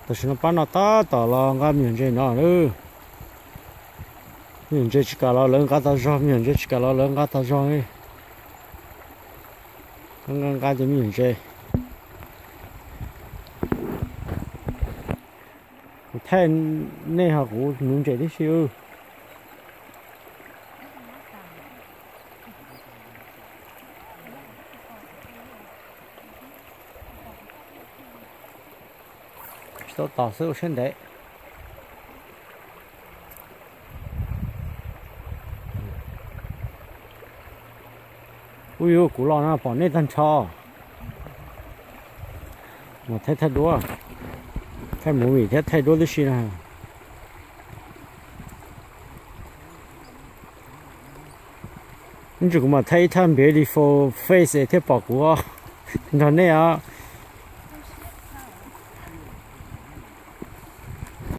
Tam sim no pab no tab tom los nqa me nyuam ntses no lawm. Me nyuam ntses tsis kam los lawv nqa tag zog, me nyuam ntses tsis kam los lawv nqa tag zog li. Nqa nqa ces me nyuam ntses. Kuv thaij nej ho kuv nuv ntses tib si. Tsis tau tos xwb ua siab ntev. Ub yuv, kuv los no pom nej tag nrho. Mas thaij thaij duab, thaij movie thiab thaij duab tib si na. Ib ntsis kuv mam thaij ib thaj beautiful face thiaj pom kuv nrog nej os.